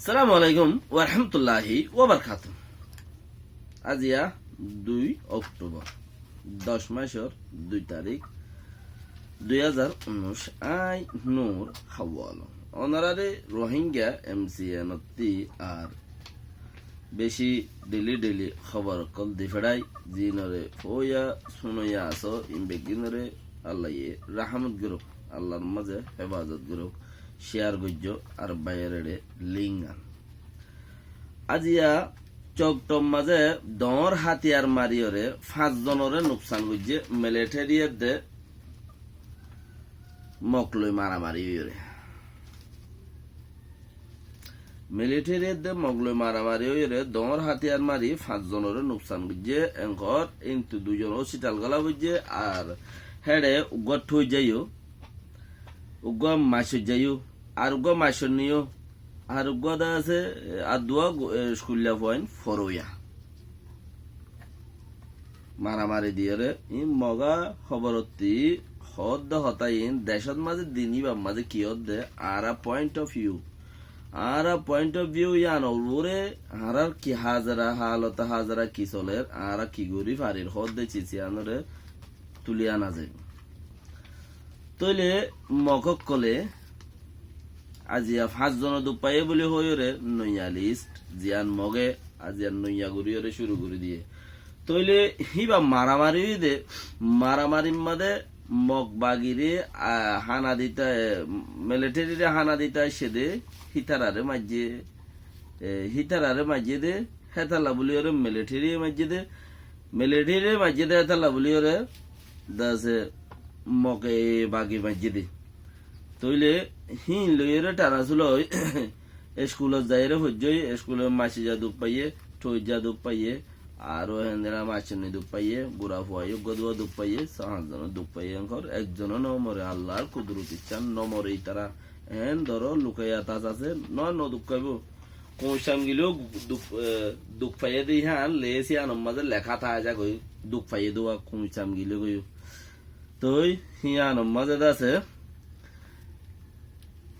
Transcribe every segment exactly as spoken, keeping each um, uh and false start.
Assalamu alaikum warahmatulláhi wabarakátuhu. Aziya dui Októbor, doc maicor dui tarík, dui házar unnúic. Añí Nur Hawal. Onoráre Rohingya M C N ottí ar beci dheli dheli hóbor ókkol di feçái, ziínoré foóiya súnoiya asó, iín beggúnoré Allaye rahámot gorók, Allar mazé hefazot gorók. Ciyar goijjó ar báiyoré link an. Aziya Coktor mazé doóñr hátiyar mariyoré fañs zonoré nuksan goijjé militheriyé de Mok loi maramari óiyoré. Militheriyé de Mok loi maramari óiyoré doóñr hátiyar mari fañs zonoré nuksan goijjé. Enkor intu dui zon óspital gola foijjé, ar héçe uggúa thoi zaiyó, uggúa maicot zaiyó, ar uggúa maicot niyó, ar uggúa de asé, e, ar duwá gu-, e, eskulla fuain foróiya. Maramari diyoré, iín Moga hóborottí hoódde hotá iín, decót mazé din íbar mazé ki hoódde, añára point of view. Añára point of view yíanor uore, añárár ki házara, haalota házara ki soler, añára ki gorí farir hoódde cis yíanoré tuli ana zaibou. Tóile Mok ókkolé aziya fañs zone duk faiyé buli hoiyóre noiya list, ziyán Moge aziya noiya goríyoré cúru gorí diyé. Tóile híba maramari óiye dé, maramarir mazé Mok bagiré, a, hána dita, e, militherire hána dita aiccé dé, hítararé maijjé, e, hítararé maijjé dé, hétalla buli hoiyóre militherire maijjé dé, militherire maijjé dé hétalla buli hoiyóre, dase Moke bagi maijjé dé. Tóile híin loiyóre tara suloi eskulot zaiyóre foijjé, eskulot maci za duk faiyé, thoi za duk faiyé, aró héndilla macunni duk faiyé, gura fuaiyó uggúa duwá duk faiyé, sañzon duk faiyé, enkor ekzon ó no more, Allar kudurot iccán no more ítara. Eén dóro lukaiyat asé, no, no duk faibó. Kuñcam gilé duk, e, duk faiyé dé hían, lesi anor mazé leká táa zagói, duk faiyé dé uwá kuñcam gilé goiyó. Toi híanor mazé dé asé,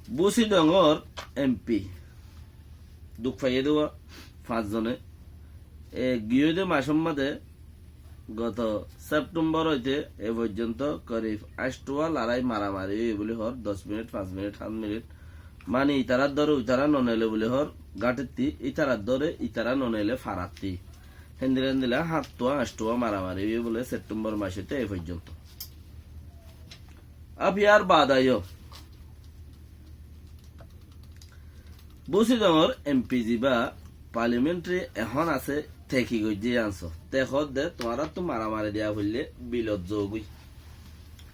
Busidongor M P duk faiyé dé uwá fañs zone. E, giyói dé macór mazé goto September óite e foijjonto korib añcthuwa larái maramari óiye buli hoór, doc minit, fañs minit, hát minit. Mani itarár dóre uitará no neile buli hoór, gáñthittí, itarár dóre itará no neile farattí. Héndilla héndilla háñtthuwa añcthuwa maramari óiye buli September mac óite e foijjonto. Ab yar baad aiyó. Busidongor M P zibá parliamentary ehón asé, te ki goijjé yían só. Te hoódde, tuáñráttu maramari diya foillé bilot zogói.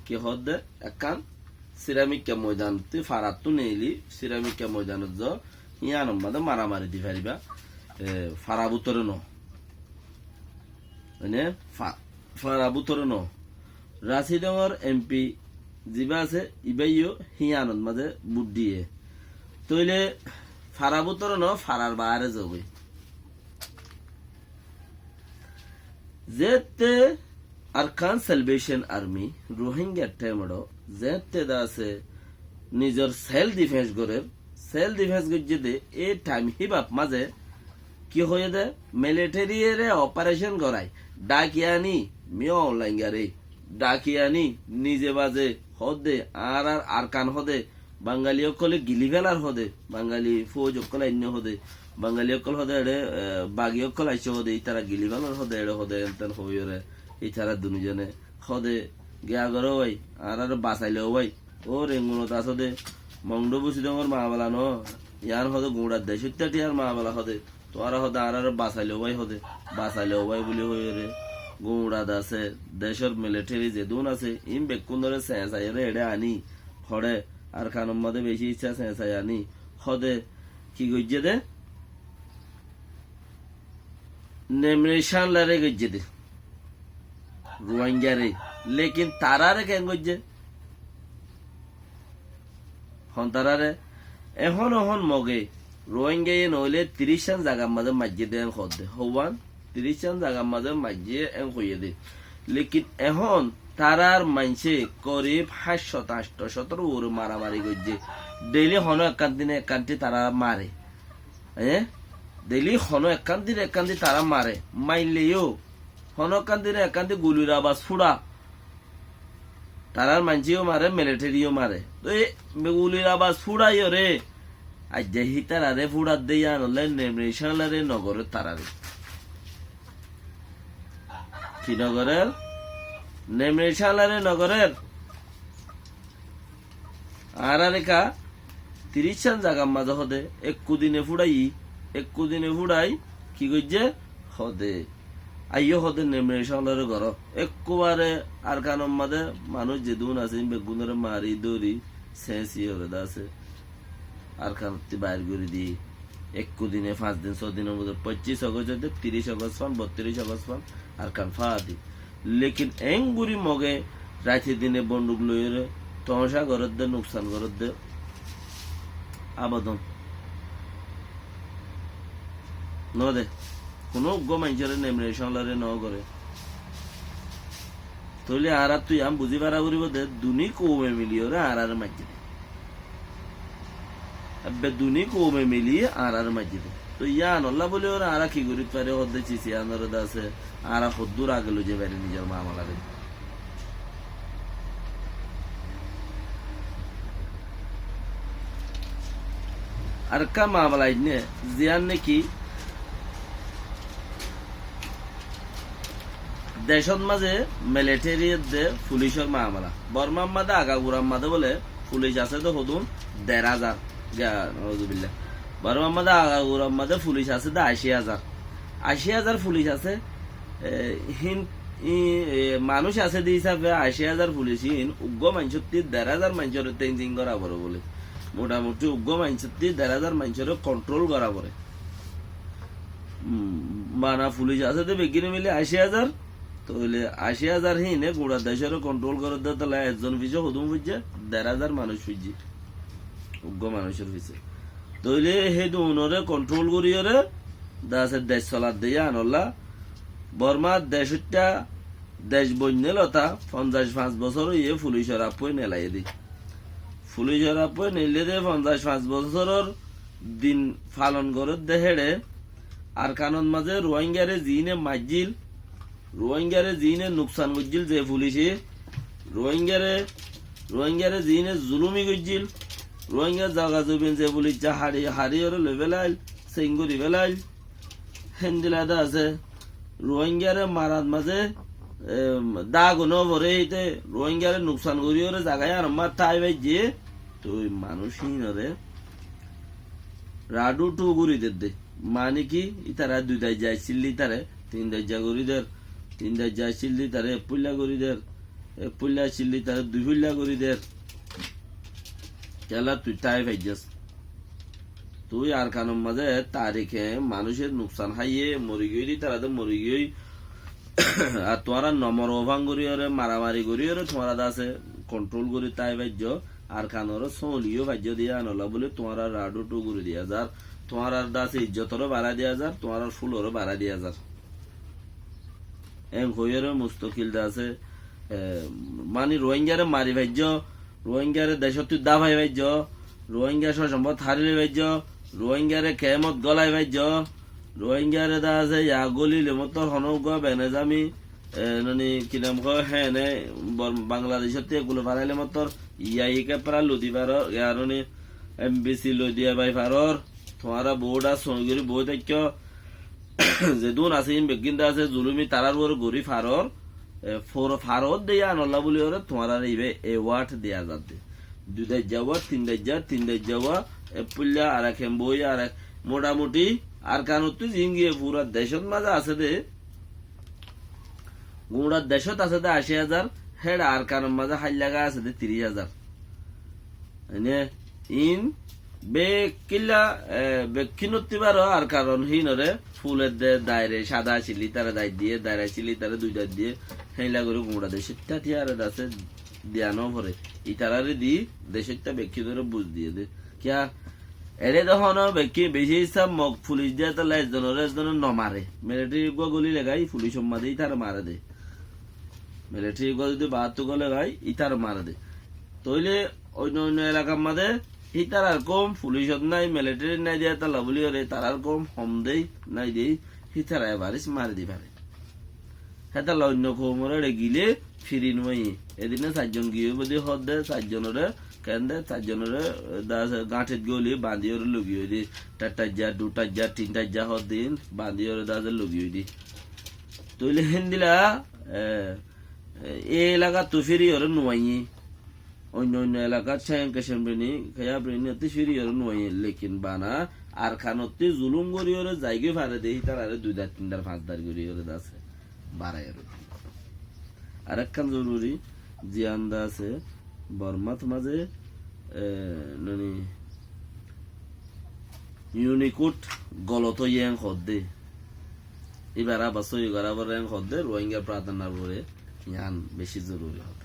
Ki hoódde, ekkán siramikka moidan, tui farattú neili siramikka moidanot zo, yíanor mazé maramari di faribá, e, fara bútore no. Mane fa-, fara bútore no. Rasidongor M P zibá asé, ibáyó híyanot mazé bút diyé. Tóile fara bútore no, farar baáre zogói. Zeéñtte Arakan Salvation Army, Rohingya thémedho, zeéñtte de asé nizor self defense gorér, self defense goijjé dé, e thaim híbaf mazé ki hoiyé dé, militheriyeré operation gorai, dhaki aní, Min Aung Hlaing ore dhaki aní, nize baze hoódde, añárar Arakan hoóde, Bangali ókkolé gili félar hoóde, Bangali fóuj ókkol ainné hoóde, Bangali ókkol hoóde eçé, e, bagi ókkol aiccé hoóde, ítara gili félar hoóde, eçé hoóde, enten hoóiyoré, ítara dunizone hoóde, giya goró bái, añáráre basailó bái. Ó Rengunot asó dé, Mongdu Busidongor mamela noó, yián hoóde guñçar decóitta thíyar mamela hoóde, tuáñra hoóde añáráre basailó bái hoóde, basailó bái buli hoóiyoré, guñçat asé, decór militeri zedún asé, iín bekkúnoré señsaiyóre eçé aní, hoçé, Arkanor mazé beci icca señsai aní, hoóde, ki goijjé dé? Nemre cánlare goijjé dé. Ruáingaré. Lékin taráre keén goijjé? Hon taráre? Ehón ehón Moge Ruáingaye noóile tiríccán zagar mazé maijjé dé en hoódde. Houwán? Tiríccán zagar mazé maijjé en hoiyé dé. Lékin ehón tarár maincé korib háñt cót, añctho cótor uore maramari goijjé. Dheili honó ekkán dine ekkánti tará mare. Eé? Deli honó ekkán din ekkán din tará mare, maille yó. Honó ekkán din ekkán din gulir abas fúça. Tarár maincé yó mare, militeri yó mare. Toi e gulir abas fúça yó re, aijja hítararé fúçadde yíanolla nemre cáñlare nogorér tarare. Ki nogorér? Nemre cáñlare nogorér. Añárar eká tiríc cán zagar mazé hodé, ekku dine fúçai, ekku dine fúçai, ki goijjé? Hodé. Aiyó hodé nemre cáñlare goró. Ekkubare Arkanor mazé manúic zedún asé, beggúnore mari dóri, señsi yóre dase. Arkanottí bair gorí di. Ekku dine, fañs din, só dinor modde, foñcís Ogost óite tiríc Ogost fán, bottiríc Ogost fán, Arkan fáadi. Lekin eéngorí Moge raite dine bonduk loiyóre toóñca gorédde, nuksan gorédde, abodon node. Honó uggúa maincóre nemre cáñlare nogoré. Tóile añáráttu yián buzí fara foribó de, duní koume miliyóre añáráre maijjé de. Ebbe duní koume miliyé añáráre maijjé de. Toi yíanolla bóliyoré añára ki gorít fari hoódde, cici añára dase, añára hoddúr age loizai fari nizor mamalaré. Arekkán mamala ainné, ziyán niki decót mazé militeri edde fulicór mamala. Bormar mazé agagurar mazé bóle fulic asé de hodún der házar. Ga-, nauzubillah. Bormar mazé agagurar mazé fulic asé de ací házar. Ací házar fulic asé, e, hín, í, e, manúic asé de hísafe ací házar fulic hín uggúa maincótti der házar maincóre tenzim gora foré bóle. Motamuti uggúa maincótti der házar maincóre kontrol gora foré. Um, bana fulic asé de beggíne mili ací házar, tóile ací házar híne gura decóre kontrol gorédde tolla ezzon fice hodún foijjé, der házar manúic foijjé. Uggúa manúicor fice. Tóile hédunore kontrol goríyore dase dec soladde yíanolla. Bormar decóitta dec boinné lota fonzaic fañs bosór óiye fulicor affúain elaiyé de. Fulicor affúain eillé de fonzaic fañs bosóror din falon gorédde héçe Arkanot mazé Ruáingare ziíne maijjíl, Ruáingare ziíne nuksan goijjíl ze fulice, Ruáingare, Ruáingare ziíne zulumi goijjíl, Ruáingar zaga zobin ze fulice haçi, haçiyóre loi félail, seing gorí félail, héndilla de asé, Ruáingare marat mazé, em, dágo no foré híte, Ruáingare nuksan goríyore zaga yíanor mazé tái faijjé, toi manúic híinore raçu thu gorí dedde. Mani ki, ítara dui daijja accíl de ítare tin daijja gorí der, tin daijja accíl de ítare ek fúilla gorí der, ek fúilla accíl de ítare dui fúilla gorí der. Kiyólla tui tái faijjós. Tui Arkanor mazé tarike manúice nuksan háiye, mori giyói de, ítara de mori giyói. Ar tuáñra no moro fán goríyore, maramari goríyore, tuáñra dase kontrol gorí tái faijjó. Arkanore sóliyo faijjó de yíanolla bóli tuáñrar raçu thu gorí diya zar, tuáñrar dase ijjotore barái diya zar, tuáñrar fúlore barái diya zar. Eén hoiyóre mustokil dase, e, mani Ruáingare mari faijjó, Ruáingare decóttu dáfai faijjó, Ruáinga sósombot hári loi faijjó, Ruáingare kemot gólai faijjó, Ruáingare dase ya gólile mottor honó uggúa benezami, e, noni ki nam hoó, héne Bor-, Bangladecóttu eggúa faraile mottor yai ke pura lodi faror, ya noni em bi si loi diya bai faror, tuáñra bout ar sóñi gorí bout ekkó, zedún asé hín beggín dase zulumi tarár uore gorí faror, e, for-, faror de yíanolla bóliyoré tuáñrare ibá eward diya zadde. Dui daijja uwa, tin daijja, tin daijja uwa, ek fúilla, ar ek hembo óiye, ar ek motamuti Arkanottú ziín giyé fura decót mazé asé de, guñça decót asé de ací házar, héçe Arkanor mazé háilla gai asé de tiríc házar. Ene, iín bekkílla, e, bekkínottú baro Arkanon híinoré ful edde daire, cada accíl ítare dair diyé, daire accíl ítare dui dair diyé, héilla gorí guñça decóitta tiyare dase diya no foré. Ítarare di decóitta bekkínoré buz diyé de. Kiyá? Eçé de honó bekkí beci issá Mog fulic de tolla ezzonoré ezzone no mare. Militeri uggúa goli legai fulicor mazé ítare mare de. Militeri uggúa zodi baáttu goli legai ítare mare de. Tóile oinno oinno elakar mazé Hítarar koum fulisot nái, militerit nái de hétalla buli goré, tarar koum hom dé, nái dé, hítara ebaris mari di fare. Hétalla oinno koumor ere gile firi nuaiyé. Edinne sairjon giyé buli hoódde, sairjonore, kende, sairjonore, e, da ase gañthit goli bañdí ore logi ói de, tar taijja, du taijja, tin taijja hoóddin, bañdí ore da ase logi ói de. Tóile héndilla, e, e, e elakattú firi ore nuaiyé. Oinno oinno elakat Ceng, Kecen Bini, Kaya Bini ottú firi ore nuaiyé, lekin bana Arkanottú zulum gori ore zaigói fare de, hítarare dui dar, tin dar, fañs dar gori ore de ase barai ore. Arekkán zoruri, ziyán de ase, Bormat maze, e, noni, Unicode golot óiye en hoódde. Íbar abar sóiyi gorá foré en hoódde, Rohingya pradhányor uore yián beci zoruri hoó.